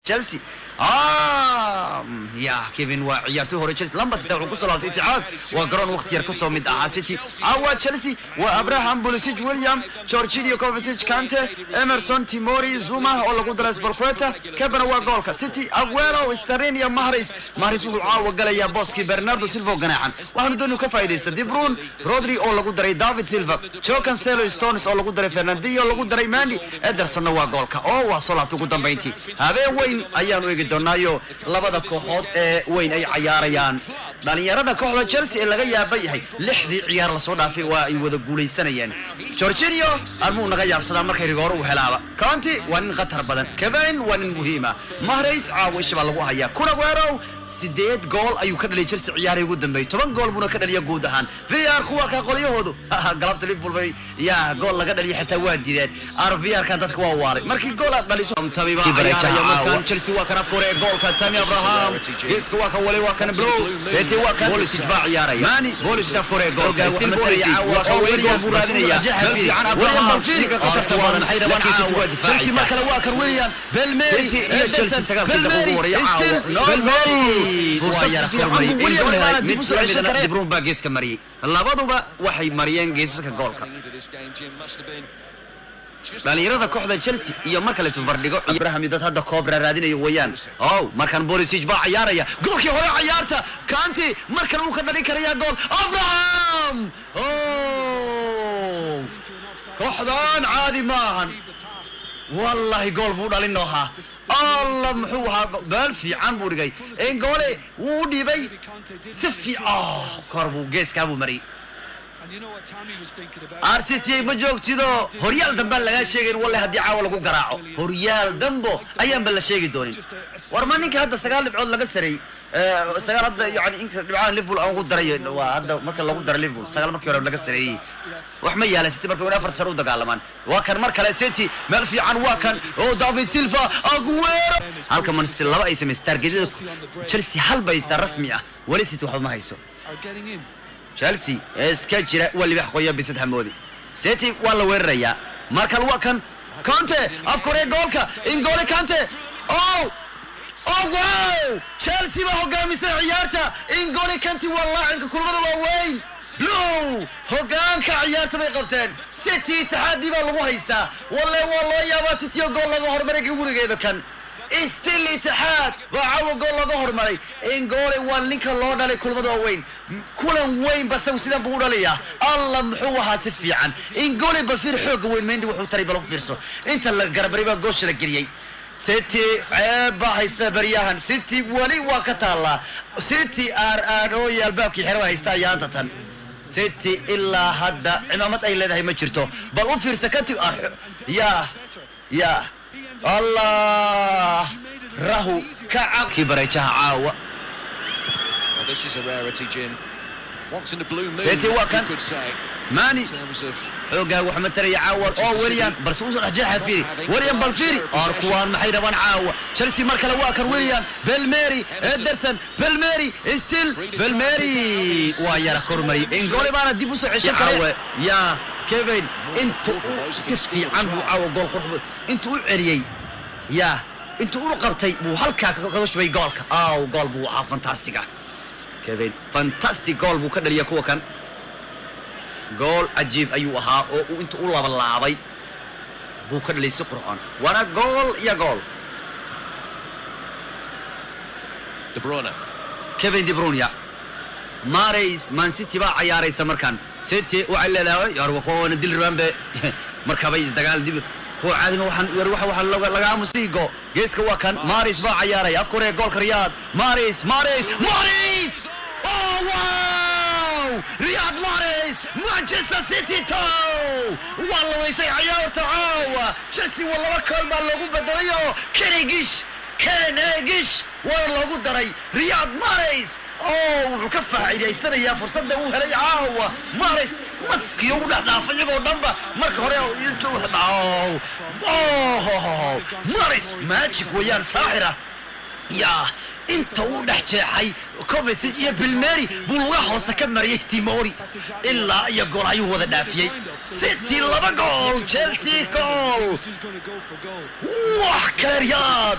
Chelsea ya Kevin waa ciyaartoy hore Chelsea. Lampard xitaa wuxuu kusoo laabtay Etihad, waa garoon waqti yar kasoo mid ahaa City. Caawa Chelsea waa Abraham, Pulisic, William, Jorginho, Kovacic, Kante, Emerson, Tomori, Zuma oo lagu daray Azpilicueta. Kevin waa goolka City, Aguero, Sterling iyo Mahrez. Mahrez wuxuu caawa galayaa booskii Bernardo Silva oo ganaaxan, waxaanu doonuu ka faa'iidaysta De Bruyne, Rodri oo lagu daray David Silva, Joao Cancelo, Stones oo lagu daray Fernandinho, lagu daray Mendy. Edersonna waa goolka oo waa soo laabtay. Ugu dambeyntii habeen weyn ayaanu eegi doonaayo labada kooxood ee weyn ay cayaarayaan. Dhalinyarada kooxda Chelsea ee laga yaaba yahay, lixdii ciyaar lasoo dhaafay waa ay wada guulaysanayeen. Jorginho armuu naga yaabsadaa markay rigooro u helaaba. Kante waa nin khatar badan, Kevin waa nin muhiima, Mahrez caawa isha baa lagu hayaa. Kun Aguero 8 gool ayuu ka dhaliyay Chelsea ciyaarihii ugu dambeeyay, 10 gool buuna ka dhaliya guud ahaan. VAR kuwa ka qolyahoodu galabta Liverpool bay yaa gool laga dhaliyay xitaa waa diideen. VAR kan dadka waa waalay markii gool aad dhaliso. Tammy baa ciyaaraya markan Chelsea, waa kan afka hore ee goolka Tammy Abraham, geeska waa kan wali, waa kan Blue City, waa kan Pulisic baa ciyaaraya. Mani Pulisic afka hore ee goolka, still Pulisic waa kan William buu raadinaya, meel fiican Abraham, Balfiri ka khatarta badan. Maxay rabaan City? Waa difaacaysa Chelsea. Mar kale waa kan William, Belmeri. City iyo Chelsea 9-kii daqiiqo ugu horeeya caawa Belmeri fursad fiican buu William helay, mid soo ceshan kare. De Bruyne baa geeska mariyay, labaduba waxay mariyeen geesaska goolka. Dhalinyarada kooxda Chelsea iyo marka la isbarbardhigo Abraham iyo dad hadda koob raadinayo weeyaan. Oh, markan Pulisic baa ciyaaraya goolkii hore ciyaarta. Kante markan uu ka dhalin karayaa gool Abraham. Oh, kooxdan caadi ma ahan wallahi, gool buu dhalin noohaa. Allah, muxuu ahaa? Meel fiican buu dhigay, Engole wuu u dhiibay si fiican, kor buu geeskaa buu mariyay. RCT ma joogtido, horyaal dambaan lagaa sheegayn wallahi. Haddii caawa lagu garaaco, horyaal dambo ayaanba la sheegi doonin. War ma ninka hadda 9 dhibcood laga sareeyey, 9 hadda, yani inka dhibcaha Liverpool aan ugu daray waa hadda marka lagu daro Liverpool 9 markii hore laga sareeyey, wax ma yaala City marka in 4 sare u dagaalamaan. Waa kan mar kale City, meel fiican waa kan oo David Silva, Aguero, halka Man City laba ay samaysay. Targetyada Chelsea hal bay haystaa rasmi ah, weli City waxba ma hayso. Chelsea iska jira, waa libax qoya bisad hamoodi. City waa la weerarayaa markal, waa kan Kante afka hore goolka, Ingole Kante. Oh wow, Chelsea baa hogaamisay ciyaarta. Ingole Kante waa laacibka kulmada waaweyn. Blue hogaanka ciyaarta bay qabteen. City itixaadii baa lagu haystaa. Walle waa loo yaabaa City oo gool laga hormaray gurigeeda kan. Still Itixaad baa caawa gool laga hormaray. Ingole waa ninka loo dhalay kulmada waaweyn, kulan weyn basagu sidan buu u dhalayaa. Allah, muxuu ahaa si fiican Ingole! Bal fiir xooga weyn Mendy wuxuu taray, bal u fiirso inta la garbaray baa goosha la geliyey. City ceeb baa haysta baryahan, City weli waa ka taallaa. City aar aadhooya albaabkii xero haysta ayaanta tan. City ilaa hadda cimaamad ay leedahay ma jirto. Bal u fiirsa kanti, ya Allah, rahu kacab kii bareejaha caawa. Well, this is a rarity, Jim. Once in a blue moon, City waa kan you could say. Mani In terms of xoogaa wax mataraya caawa oo William, balse usoo dhex jeexa. Fiiri William, bal fiiri or kuwaan maxay rabaan caawa Chelsea? Mar kale waa kan William, Belmeri, Ederson, Belmeri, still Belmeri waa yara kormariyay. Ingole baana dib usoo ceshan kara. Ya Kevin inta uu si fiican buu caawa gool qurux intuu u celiyey, ya intuu u qabtay buu halkaa kaga shubay goolka. Aw, gool buu ahaa fantastic ah. Kevin fantastic gool buu ka dhaliya kuwa kan, gool cajiib ayuu ahaa oo uu inta u labalaabay buu ka dhaliyay si qurxoon, waana gool iyo gool. De Bruyne. Kevin De Bruyne, Mahrez, Man City baa cayaaraysa markan. City waxay leedahay yar kuwa wana dil rabaan be markabay isdagaal dib kuwa caadima. Waxaan yar waxa laga aamusigo. Geeska waa kan Mahrez baa cayaaraya afka hore goolka. Riyad Mahrez, Mahrez, Mahrez! Oh wow, Riyad Mahrez! Manchester City to waa la weysay ciyaarta caawa. Chelsea waa laba kool baa loogu bedelayo, Kenegish Kenegish waana loogu daray. Riyad Mahrez oo wuxuu ka faa'iidaysanayaa fursadda uu helay caawa. Mahrez maskiyo ugu dhex dhaafay iyagoo dhanba marka hore intuu oh, Mahrez magic weeyaan, saaxira. Yaa inta uu dhex jeexay Kovacic iyo Bilmeri buu luga hoose ka mariyay Tomori, ilaa iyo gool ayuu wada dhaafiyey. City laba gool, Chelsea gool. Wax kale Riyad.